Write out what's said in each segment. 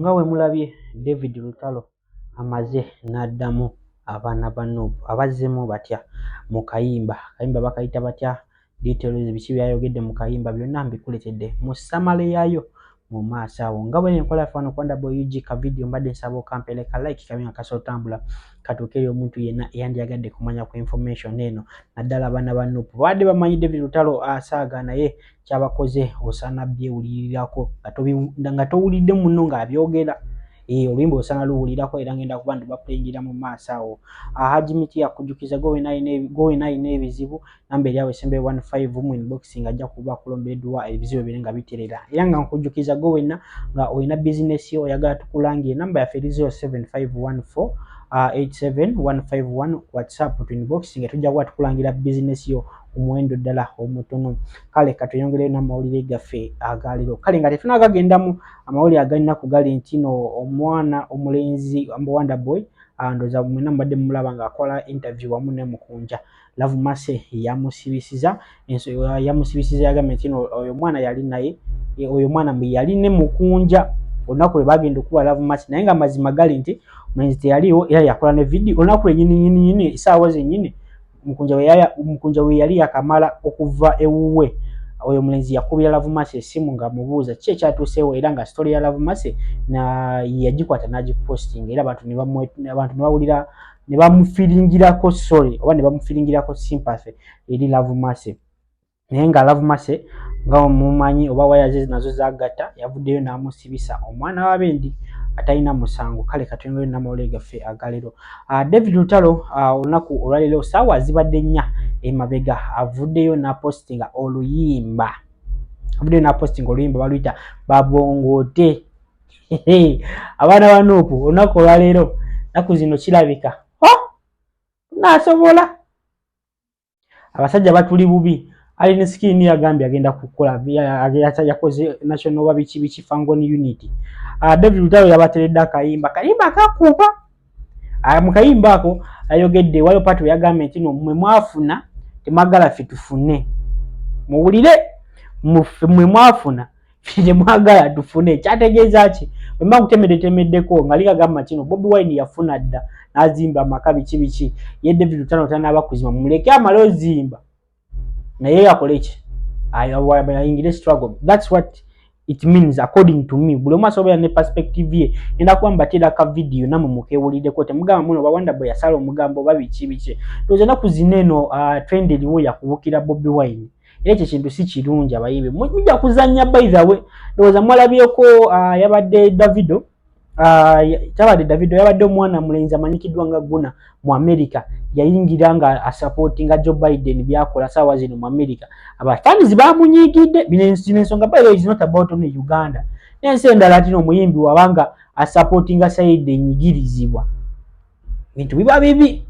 Nga bwe mulabye, David Lutalo amaze n'addamu abaana ba Nup. Abazzeemu batya mu kayimba? Kayimba bakayita batya? Details biki byayogedde mu kayimba byonna mbikuletedde mu summary yaayo mu maaso awo. Nga bwe enkola yaffe wano ku Wonderboy UG, ka video mbadde nsaba okampeere ka like kabe nga kasobola otambula katuuke eri omuntu yenna eyandyagadde kumanya ku information eno, naddala abaana ba Nup. Babadde bamanyi David Lutalo asaaga, naye kyabakoze osaana byewulirirako nga towulidde muno ng'abyogera. Oluyimba osaana luwulirako era ngenda kuba ndibaplayingira mu maaso awo. Haji Miti akujjukiza gwe wena alina ebizibu, namba eri awo esembe 15 mu inbox, nga ajja kuba akulombera edduwa ebizibu ebire nga biterera. Era nga nkujjukiza gwe wenna nga olina bizinesi yo oyagala tukulangire, namba yaffe eri 07514 87151, WhatsApp tu inbox nga tujja kuba tukulangira bizinesi yo omuwendo ddala omutono. Kale katweyongereyo n'amawulire gaffe agaleero. Kale nga tetunagagendamu, amawulire agalinaku gali nti no omwana omulenzi Wonder Boy, ndowooza mwena mubadde mumulaba ng'akola interview wamu ne Mukunja. Love Mercy yamusibisiza, yagambye nti no oyo omwana yali naye, oyo omwana mbu yali ne Mukunja olunaku lwe bagenda okuba Love Mercy, naye nga amazima gali nti omulenzi teyaliiwo. Era yakola ne video olunaku lwennyini nyini nyini, essaawa zennyini Mukunja we yali yakamala okuva ewuwe, oyo omulenzi yakubira Love Mercy essimu ng'amubuuza ki ekyatuuseewo, era nga story ya Love Mercy yagikwata n'agiposting, era abantu ne bawulira ne bamufiringirako sorry oba ne bamufiringirako sympathy eri Love Mercy. Naye nga Love Mercy, nga mumanyi oba waya ze nazo zagatta, yavuddeyo n'amusibisa omwana w'abendi atalina musango. Kale katwengere n'amawulire gaffe agaleero. David Lutalo, olunaku olwaleero saawa zibadde 4 emabega, avuddeyo n'apostinga oluyimba, avuddeyo n'apostinga oluyimba baluyita Babongote. Abaana ba Nup, olunaku olwaleero, naku zino kirabika naasobola abasajja batuli bubi. Alien Skin yagambye agenda kukola, yakoze national oba biki biki Fangone unity. David Lutalo yabateredde akayimba, kayimba kakuba. Mu kayimba ako ayogedde, waliwo part yagambye nti no mmwe mwafuna temwagala ffe tufune. Muwulire, mmwe mwafuna, ffe temwagala tufune. Kyategeeza ki? Bwemba nkutemeddetemeddeko nga ligagamba kino, Bobi Wine yafuna dda n'azimba amaka biki biki, ye David Lutalo tanaba kuzimba, mumuleke amale ozimba naye akole ki, ayingire struggle. That's what it means according to me. Buli omu asobola ne perspective ye. Ngenda kuba mbateera ka video namwe mukewuliddeko, temugamba muno oba Wonder Boy yasala omugambo oba biki biki. Ndowooza ennaku zino eno trend eriwo yakubukira Bobi Wine, era ekyo kintu si kirungi. Abayimbi mujja kuzannya. By the way, ndowooza mwalabyeko, yabadde Davido, kyabadde Davido, yabadde omwana mulenzi amanyikiddwa nga Gunna mu America, yayingira nga asupportinga Joe Biden byakola saawa zino mu America. Abafanizi bamunyiigidde. Bino ensonga, by the way, is not about only Uganda n'ensi endala, ati omuyimbi wabanga asupportinga side enyigirizibwa, bintu biba bibi,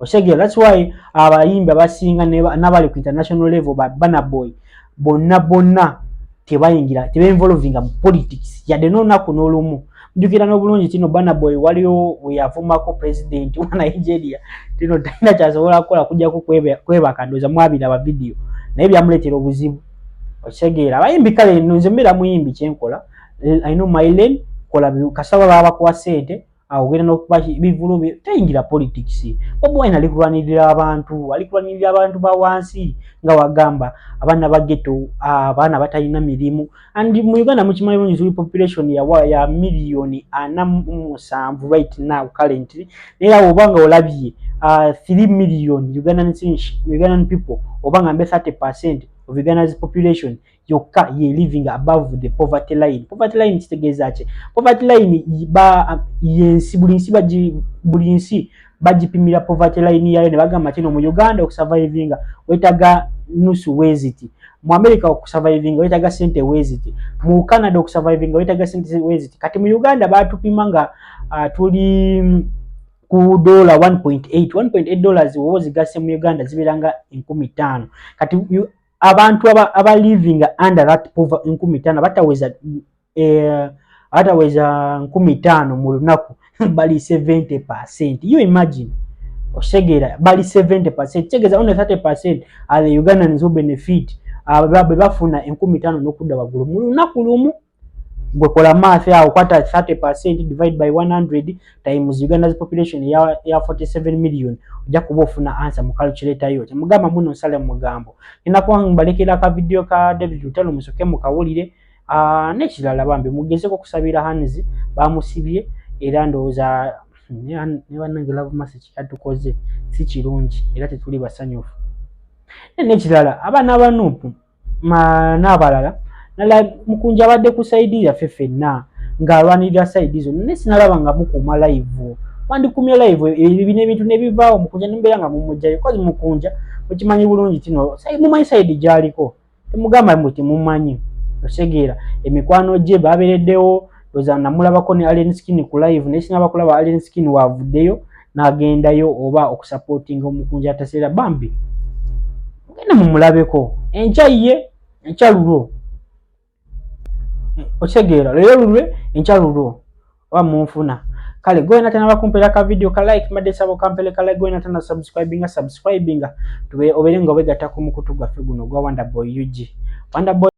osegeera? That's why abayimbi abasinga n'abali ku international level, ba Burna Boy bonna bonna, tebayingira, tebeinvolvinga mu politics yadde n'olunaku n'olumu. Mujjukira n'obulungi tino Burna Boy waliwo we yavumako president wa Nigeria, tino talina kyasobola kukola kujjako kwebaka. Ndowooza mwabiraba video, naye byamuleetera obuzibu, okitegeera? Abayimbi, kale nze mbeera muyimbi, kyenkola, I know my lane, kola kasaba baba bakuwa ssente awo ogenda n'okuba bivulu, tayingira politics. Bobi Wine ali kulwanirira abantu, ali kulwanirira abantu ba wansi, nga wagamba abaana ba ghetto, abaana batalina mirimu. And mu Uganda mukimanyi bulungi tuli population ya 47 million right now currently, naye awo oba nga olabye 3 million Ugandan people, oba nga mbe 30% of Uganda's population yokka ye living above the poverty line. Poverty line kitegeeza ki? Poverty line ba yensi, buli nsi bagipimira poverty line yayo ne bagamba kino: mu Uganda okusurvivinga wetaaga nusu weziti, mu America okusurvivinga wetaaga sente weziti, mu Canada okusurvivinga wetaaga sente weziti. Kati mu Uganda batupima nga tuli ku dola 1.8, $1.8. Woba ozigasse mu Uganda zibeera nga 5,000. Kati abantu aba living under that 5,000, bataweza 5,000 mu lunaku, bali 70%. You imagine, osegeera? Bali 70%, kitegeeza only 30% are the Ugandans who benefit, be bafuna 5,000 n'okudda waggulu mu lunaku lumu. Gwe kola math awo, kwata 30% divide by 100 times Uganda's population ya 47 million, ojja kuba ofuna answer mu calculator yo. Temugamba muno nsale mugambo. Ngenda kuba mbalekera ka video ka David Lutalo, musoke mukawulire. N'ekirala bambi mugezeko okusabira Hans, bamusibye era ndowooza ne bannange Love Mercy kyatukoze si kirungi era tetuli basanyufu. N'ekirala abaana ba NUP n'abalala nala Mukunja abadde ku side yaffe ffenna ng'alwanirira side zonna, naye sinalaba nga mukuuma live. Wandikumye live bino ebintu ne bivaawo, Mukunja nembeera nga mumugjayo, kozi Mukunja mukimanyi bulungi tino mumanyi side gy'aliko, temugamba mbu temumanyi. Osegeera emikwano gye babeereddewo, oza namulabako ne Alien Skin ku live, naye sinaba kulaba Alien Skin waavuddeyo n'agendayo oba okusupportinga Omukunja ataseera. Bambi mugende mumulabeko enkya ye, enkya lulwo. Okitegeera, leero lulwe, enkya lulwo, oba munfuna. Kale gwe natana bakumpera ka video ka like, madde sabo kampere ka like. Gwe natana subscribinga, subscribinga tube obeere nga wegatta ku mukutu gwaffe guno gwa Wonder Boy UG. Wonder Boy.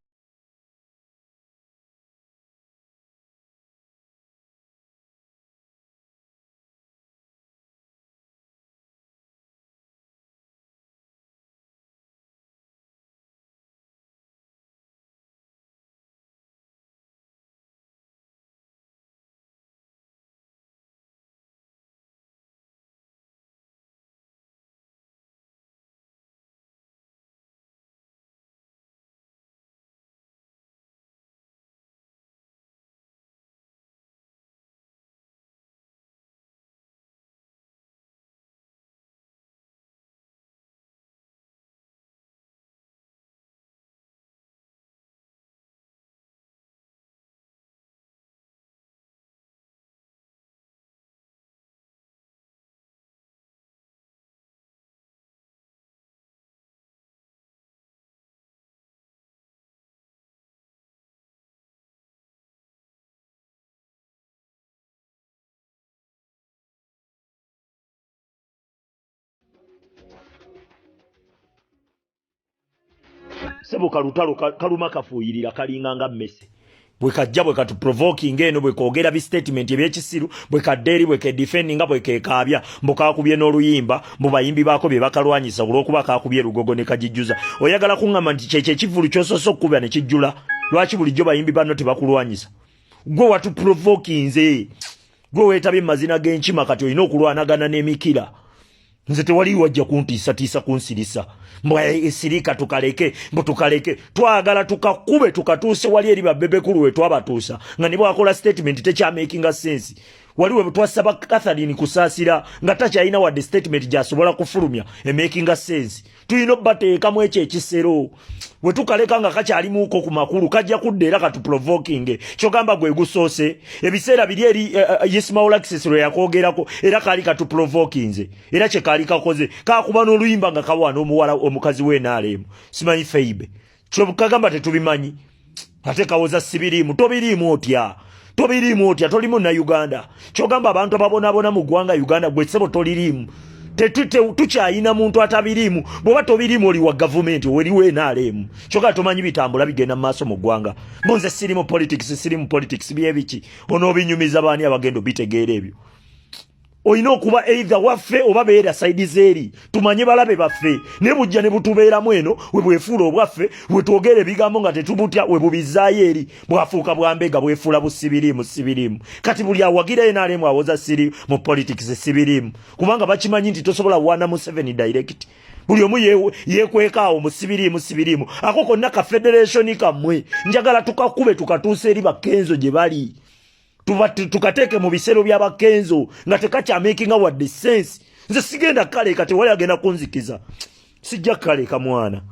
Sebo kalutalo kaluma kafuuyirira kalinga nga mmese bwe kajja bwe katuprovoking eno, bwe koogera bi statement ebyekisiru, bwe kadda eri bwe kedefendinga, bwe kekaabya mbu kakubye n'oluyimba, mbu bayimbi baako bye bakalwanyisa olw'okuba kakubye lugogo ne kagijjuza. Oyagala kuŋŋamba nti kyekyo ekivvulu ky'osoose okukuba ne kijjula? Lwaki bulijjo bayimbi banno tebakulwanyisa? Gwe watuprovokinze, gwe weetabye mu mazina g'enkima, kati olina okulwanagana n'emikira. Nze tewali wajja kuntiisatiisa kunsirisa mbwa esirika. Tukaleke mbu tukaleke, twagala tukakube tukatuuse wali eri babebekulu we twabatuusa nga ne bwakola statement tekyamakinga sense. Wali we twasaba Catherine kusaasira nga takyalina wadde statement gyasobola kufulumya emakinga sense. Tulina obbateekamu ekyo ekisero we tukaleka nga kakyalimuuko ku makulu, kajja kudda era katuprovoking. Kyogamba gwe gusoose ebiseera biri eri Ismail Access lwe yakwogerako era kaali katuprovokinze, era kye kaali kakoze kakuba n'oluyimba nga kawaana omuwala omukazi w'enrm simanyi Feibe. Kyokagamba tetubimanyi, ate kawoza sibiriimu. Tobiriimu otya? Tobiriimu otya? Toli munnauganda? Kyogamba abantu ababonaabona mu ggwanga Uganda gwe ssebo toliriimu? Tukyayina muntu atabiriimu. Bw'oba tobiriimu oli wa gavumenti weriwo NRM, kyokka tomanyi bitambula bigenda mu maaso mu ggwanga. Mbu nze siri mu politics, siri mu politics, byebiki onoobinyumiza baani abagenda obitegeera ebyo? Olina okuba either waffe oba beera side zeeri, tumanye balabe baffe. Ne bujja ne butubeeramu eno we bwefuula obwaffe, we twogera ebigambo nga tetubutya, we bubizaayo eri bwafuuka bwambega, bwefuula busibiriimu sibiriimu. Kati buli awagira NRM awoza siri mu politics, sibiriimu, kubanga bakimanyi nti tosobola wana Museveni direct. Buli omu yekweka awo mu sibiriimu sibiriimu. Ako konna ka federation kammwe njagala tukakube tukatuuse eri bakenzo gye bali, tukateeke mu bisero by'abakenzo nga tekakyamakinga wadde sense. Nze sigenda kaleeka, tewali agenda kunzikiza, sijja kaleeka mwana.